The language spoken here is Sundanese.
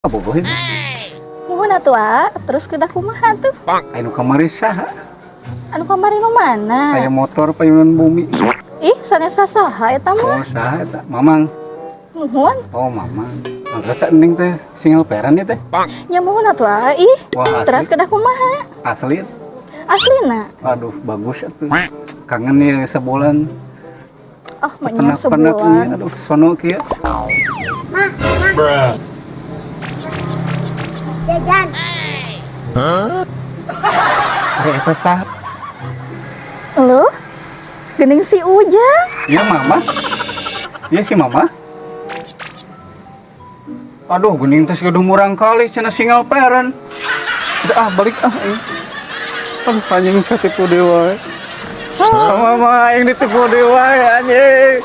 Bobogoh itu. Muhun atuh, ah. Terus kedah kumaha tuh? Anu kamari saha? Anu kamari nu mana? Aya motor payunan bumi. Ih, sanes saha eta mah. Oh, saha eta? Mamang. Muhun. Oh, mamang. Rasa neng teh single parent ya teh? Nya muhun atuh, ah. Ih. Wah, asli. Terus kedah kumaha? Asli. Aslina. Aduh, bagus atuh. Kangen ya sebulan. Oh, maknya Penak-penak sebulan. nih, aduh, sono kieu. Ma, ma. Jajan. Ari eta saha? Loh? Geuning si Ujang. Iya, mama. Iya si mama. Aduh, geuning teh gaduh murang kali cenah single parent. Terus, ah, balik ah. Ini. Aduh, anjing katipu deui wae. Sama mama aing ditipu deui wae anjing.